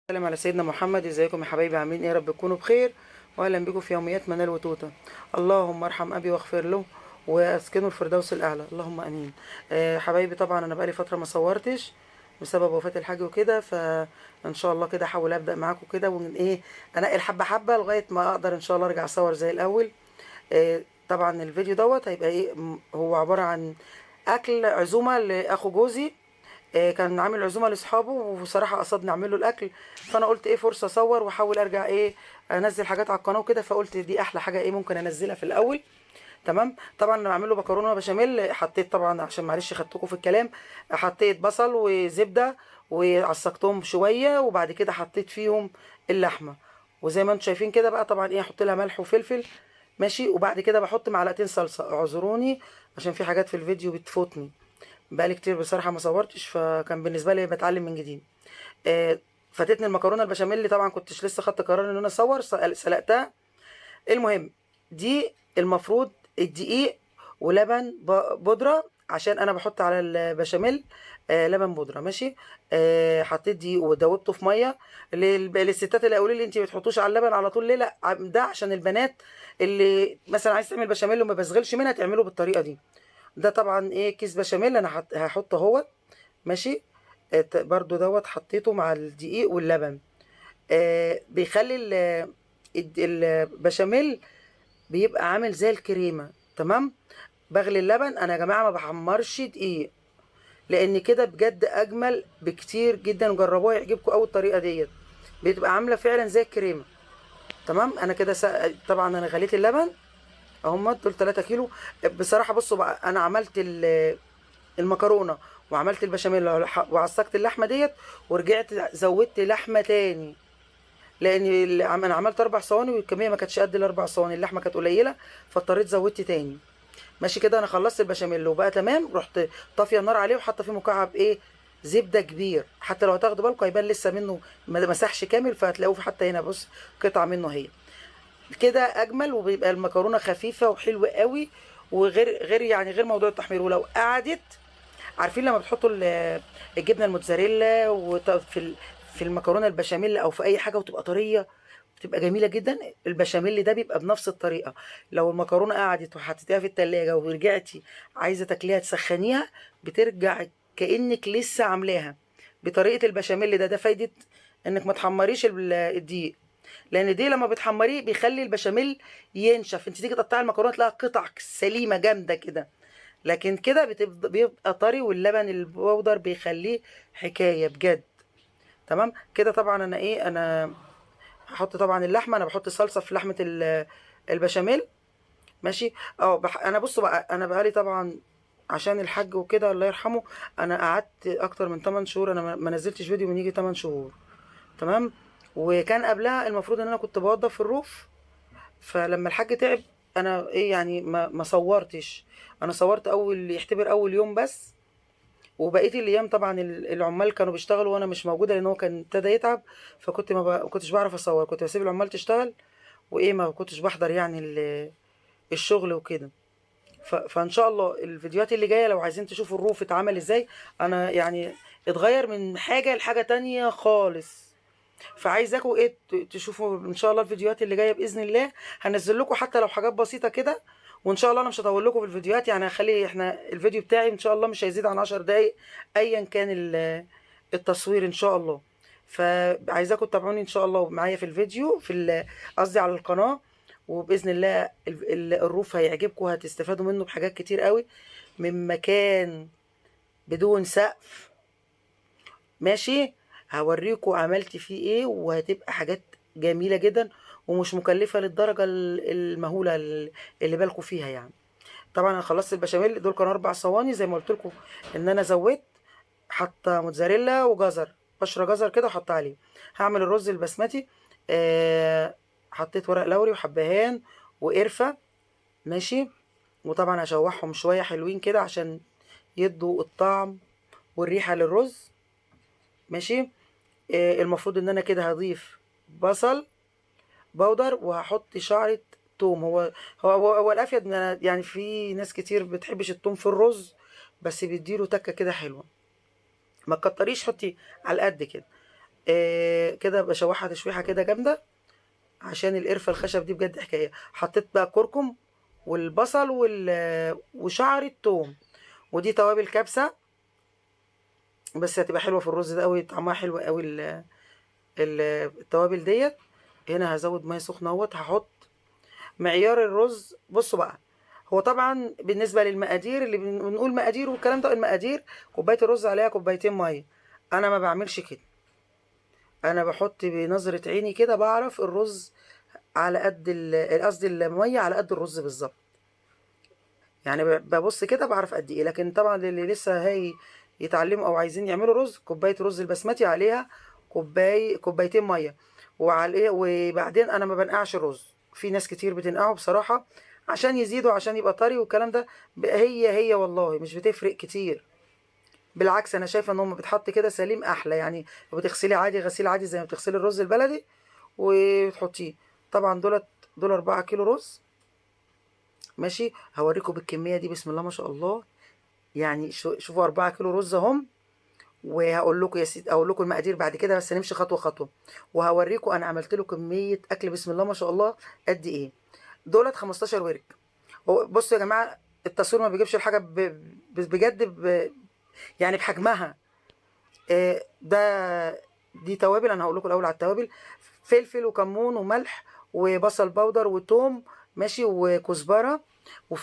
السلام على سيدنا محمد. ازيكم يا حبايبي؟ عاملين ايه؟ يا رب تكونوا بخير، واهلا بكم في يوميات منال وتوته. اللهم ارحم ابي واغفر له واسكنه الفردوس الاعلى، اللهم امين. حبايبي، طبعا انا بقالي فترة ما صورتش بسبب وفاه الحاج وكده، فان شاء الله كده احاول ابدا معاكم كده ومن ايه انقل حبه حبه لغاية ما اقدر ان شاء الله ارجع اصور زي الاول. طبعا الفيديو دوت هيبقى ايه، هو عبارة عن اكل عزومة لاخو جوزي. كان عامل عزومة لاصحابه، وبصراحة قصدني اعمل له الاكل، فانا قلت ايه فرصة اصور واحاول ارجع ايه انزل حاجات على القناة وكده، فقلت دي احلى حاجة ايه ممكن انزلها في الاول. تمام. طبعا انا بعمل له مكرونه بشاميل، حطيت طبعا عشان معلش خدتكم في الكلام، حطيت بصل وزبده وعصقتهم شوية، وبعد كده حطيت فيهم اللحمة، وزي ما انتم شايفين كده بقى طبعا ايه احط لها ملح وفلفل، ماشي. وبعد كده بحط معلقتين صلصه، اعذروني عشان في حاجات في الفيديو بتفوتني، بقالي كتير بصراحة ما صورتش، فكان بالنسبة لي بتعلم من جديد. فاتتني المكرونه البشاميل، طبعا كنتش لسه خدت قرار ان انا اصور، سلقتها. المهم دي المفروض الدقيق ولبن بودره، عشان انا بحط على البشاميل لبن بودره، ماشي. حطيت دقيق ودوبته في مية. للستات اللي قالوا لي انت ما بتحطوش على اللبن على طول ليه، لا ده عشان البنات اللي مثلا عايز تعمل بشاميل وما بسغلش منها تعمله بالطريقة دي. ده طبعا ايه كيس بشاميل انا هحطه اهوت، ماشي. برضو دوت حطيته مع الدقيق واللبن. بيخلي البشاميل بيبقى عامل زي الكريمة. تمام. بغلي اللبن انا يا جماعة، ما بحمرش دقيق، لان كده بجد اجمل بكتير جدا. جربوها يعجبكم قوي الطريقة ديت، بتبقى عامله فعلا زي الكريمة. تمام. انا كده طبعا انا غليت اللبن اهم دول 3 كيلو. بصراحة بصوا بقى، انا عملت المكرونه وعملت البشاميل وعصقت اللحمة ديت، ورجعت زودت لحمه تاني، لان انا عملت 4 صواني والكميه ما كانتش قد ال4 صواني، اللحمة كانت قليله، فاضطريت زودت تاني. ماشي كده. انا خلصت البشاميل وبقى تمام، رحت طافية النار عليه وحاطه فيه مكعب ايه زبدة كبير، حتى لو هتاخدوا بالكم هيبان لسه منه ما مسحش كامل، فهتلاقوه حتى هنا بص قطعه منه اهي كده اجمل، وبيبقى المكرونه خفيفة وحلوه قوي، وغير غير يعني غير موضوع التحمير. ولو قعدت، عارفين لما بتحطوا الجبنة الموتزاريلا في المكرونه البشاميل او في اي حاجة وتبقى طرية بتبقى جميلة جدا، البشاميل ده بيبقى بنفس الطريقة. لو المكرونه قعدت وحطيتيها في التلاجة ورجعتي عايزه تاكليها تسخنيها، بترجع كانك لسه عاملاها بطريقة البشاميل ده. ده فايده انك ما تحمريش الدقيق، لان دي لما بتحمريه بيخلي البشاميل ينشف، انت تيجي تقطعي المكرونه تلاقيها قطع سليمة جامدة كده، لكن كده بيبقى طري، واللبن البودر بيخليه حكاية بجد. تمام كده. طبعا انا ايه، انا هحط طبعا اللحمة، انا بحط صلصه في لحمه البشاميل، ماشي. انا بصوا بقى، انا بقالي طبعا عشان الحاج وكده الله يرحمه، انا قعدت اكتر من 8 شهور انا ما نزلتش فيديو من يجي 8 شهور. تمام. وكان قبلها المفروض ان انا كنت بوضب في الروف، فلما الحاج تعب انا ايه يعني ما صورتش. انا صورت اول يعتبر اول يوم بس، وبقية الايام طبعا العمال كانوا بيشتغلوا وانا مش موجودة، لان هو كان ابتدى يتعب، فكنت ما كنتش بعرف اصور، كنت بسيب العمال تشتغل وايه ما كنتش بحضر يعني الشغل وكده. فان شاء الله الفيديوهات اللي جاية لو عايزين تشوفوا الروف اتعمل ازاي، انا يعني اتغير من حاجة لحاجة تانية خالص، فعايزاكم ايه تشوفوا ان شاء الله الفيديوهات اللي جاية باذن الله. هنزل لكم حتى لو حاجات بسيطة كده، وان شاء الله انا مش هطول لكم في الفيديوهات، يعني هخلي احنا الفيديو بتاعي ان شاء الله مش هيزيد عن 10 دقايق ايا كان التصوير ان شاء الله. فعايزاكم تتابعوني ان شاء الله معايا في الفيديو، في قصدي على القناة، وباذن الله الروف هيعجبكم وهتستفادوا منه بحاجات كتير قوي، من مكان بدون سقف، ماشي. هوريكم عملت فيه ايه، وهتبقى حاجات جميلة جدا ومش مكلفة للدرجة المهوله اللي بالكم فيها يعني. طبعا انا خلصت البشاميل، دول كانوا 4 صواني زي ما قلت لكم ان انا زودت، حاطه موتزاريلا وجزر، بشره جزر كده وحطها عليه. هعمل الرز البسمتي، حطيت ورق لوري وحبهان وقرفه، ماشي. وطبعا هشوحهم شوية حلوين كده عشان يدوا الطعم والريحه للرز، ماشي. المفروض ان انا كده هضيف بصل بودر وهحط شعره توم. هو الافيد ان انا يعني في ناس كتير بتحبش التوم في الرز، بس بيديله تكه كده حلوة. ما تكتريش، حطي على قد كده. كده بشوحها تشويحه كده جامدة، عشان القرفه الخشب دي بجد حكاية. حطيت بقى كركم والبصل وشعر الثوم، ودي توابل كبسة، بس هتبقى حلوة في الرز ده قوي، طعمها حلو قوي التوابل ديت. هنا هزود مية سخنة اهوت. هحط معيار الرز. بصوا بقى، هو طبعا بالنسبة للمقادير اللي بنقول مقادير والكلام ده، المقادير كوباية الرز عليها كوبايتين مية. انا ما بعملش كده، انا بحط بنظره عيني كده، بعرف الرز على قد قصدي المية على قد الرز بالظبط، يعني ببص كده بعرف قد ايه. لكن طبعا اللي لسه هي يتعلموا او عايزين يعملوا رز، كوباية رز البسمتي عليها كوبايتين مية وعليه. وبعدين انا ما بنقعش الرز، في ناس كتير بتنقعه بصراحة عشان يزيدوا، عشان يبقى طري والكلام ده. هي والله مش بتفرق كتير، بالعكس انا شايفه ان هم بيتحط كده سليم احلى. يعني بتغسليه عادي، غسيل عادي زي ما بتغسلي الرز البلدي وتحطيه. طبعا دول 4 كيلو رز، ماشي. هوريكم بالكمية دي بسم الله ما شاء الله. يعني شوفوا 4 كيلو رز اهم، وهقول لكم يا سيدي، اقول لكم المقادير بعد كده، بس نمشي خطوة خطوة، وهوريكم انا عملت له كمية اكل بسم الله ما شاء الله قد ايه. دولت 15 ورك. هو بصوا يا جماعة، التصوير ما بيجيبش الحاجة بجد يعني بحجمها. دي توابل، انا هقول لكم الاول على التوابل: فلفل وكمون وملح وبصل بودر وتوم، ماشي، وكزبره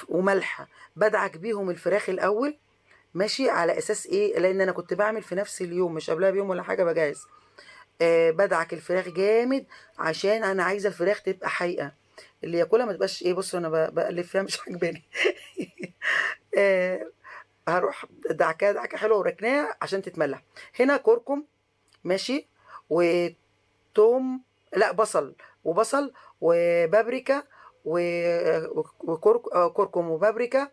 وملح. بدعك بيهم الفراخ الاول، ماشي، على اساس ايه؟ لان انا كنت بعمل في نفس اليوم، مش قبلها بيوم ولا حاجة، بجهز. بدعك الفراخ جامد عشان انا عايزه الفراخ تبقى حقيقة، اللي ياكلها ما تبقاش ايه. بصوا انا بقلب فيها مش عاجباني. هروح دعكاها دعكه حلوة وركناها عشان تتملح. هنا كركم، ماشي، وتوم، لا بصل، وبصل وبابريكا وكركم وبابريكا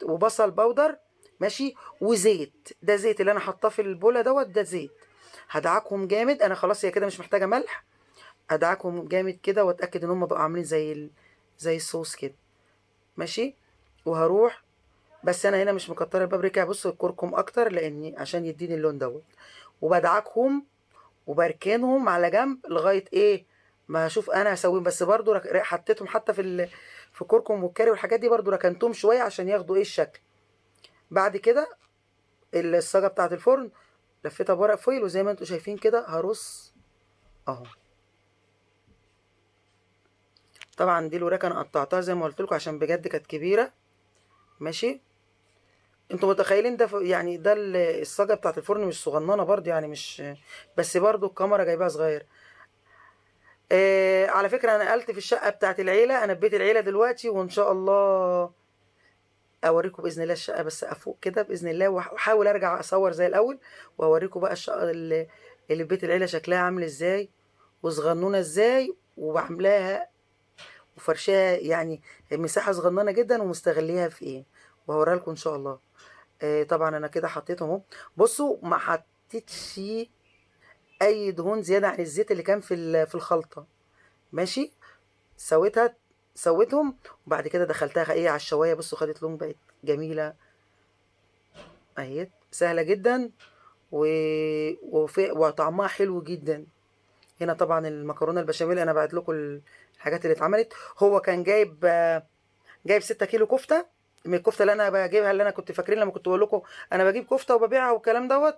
وبصل بودر، ماشي، وزيت. ده زيت اللي انا حاطاه في البوله دوت، ده زيت. هدعكهم جامد. انا خلاص هي كده مش محتاجه ملح. هدعكهم جامد كده واتاكد ان هم بقوا عاملين زي الصوص كده، ماشي. وهروح، بس انا هنا مش مكتره البابريكا، بصوا الكركم اكتر لاني عشان يديني اللون دوت. وبدعكهم وبركنهم على جنب لغاية ايه ما هشوف انا هسويهم. بس برضو حطيتهم حتى في الكركم والكاري والحاجات دي، برضو ركنتهم شوية عشان ياخدوا ايه الشكل. بعد كده الصاجه بتاعه الفرن لفيتها بورق فويل، وزي ما انتم شايفين كده هرص اهو. طبعا دي الوراك انا قطعتها زي ما قلت لكم عشان بجد كانت كبيرة، ماشي. انتوا متخيلين ده يعني ده الصاجه بتاعه الفرن مش صغننه برضو، يعني مش بس برضو الكاميرا جايباها صغير. على فكرة انا نقلت في الشقة بتاعه العيلة، انا في بيت العيلة دلوقتي، وان شاء الله اوريكم باذن الله الشقة، بس افوق كده باذن الله، واحاول ارجع اصور زي الاول، واوريكم بقى الشقة اللي في بيت العيلة شكلها عامل ازاي، وصغنونه ازاي، وعاملاها وفرشاها، يعني مساحة صغننه جدا ومستغليها في ايه، وهوريها لكم ان شاء الله. طبعا انا كده حطيتهم اهو. بصوا ما حطيتش اي دهون زيادة عن الزيت اللي كان في الخلطة، ماشي. سويتهم، وبعد كده دخلتها ايه على الشوايه. بصوا خدت لون، بقت جميلة اهي، سهلة جدا وطعمها حلو جدا. هنا طبعا المكرونه البشاميل انا بعت لكم الحاجات اللي اتعملت. هو كان جايب 6 كيلو كفته من الكفتة اللي انا بجيبها، اللي انا كنت فاكرين لما كنت بقول لكم انا بجيب كفته وببيعها والكلام دوت.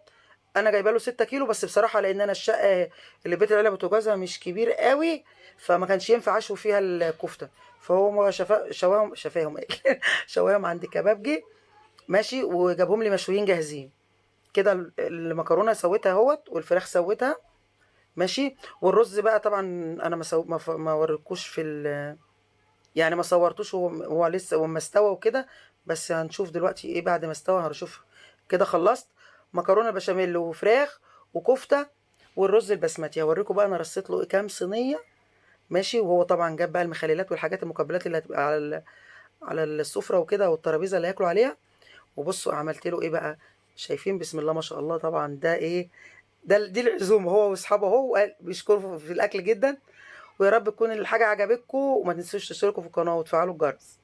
انا جايبه له 6 كيلو بس بصراحة، لان انا الشقة اللي بيت العيلة بوتاجازها مش كبير قوي، فما كانش ينفع اشوي فيها الكفتة، فهو ما شواهم، شفاهم إيه؟ شواهم عند كبابجي، ماشي، وجابهم لي مشويين جاهزين كده. المكرونه سويتها اهوت، والفراخ سويتها، ماشي. والرز بقى طبعا انا ما وريتكوش في يعني ما صورتوش هو لسه وما استوى وكده، بس هنشوف دلوقتي ايه بعد ما استوى. هنشوف كده. خلصت مكرونه بشاميل وفراخ وكفته والرز البسمتي. هوريكم بقى انا رصيت له كام صينية، ماشي. وهو طبعا جاب بقى المخللات والحاجات المقبلات اللي هتبقى على السفرة وكده، والترابيزه اللي هياكلوا عليها. وبصوا عملت له ايه بقى، شايفين بسم الله ما شاء الله. طبعا ده ايه ده، دي العزومة، هو واصحابه اهو، وقال بيشكروا في الاكل جدا. ويا رب تكون الحاجة عجبتكم، وما تنسوش تشتركوا في القناة وتفعلوا الجرس.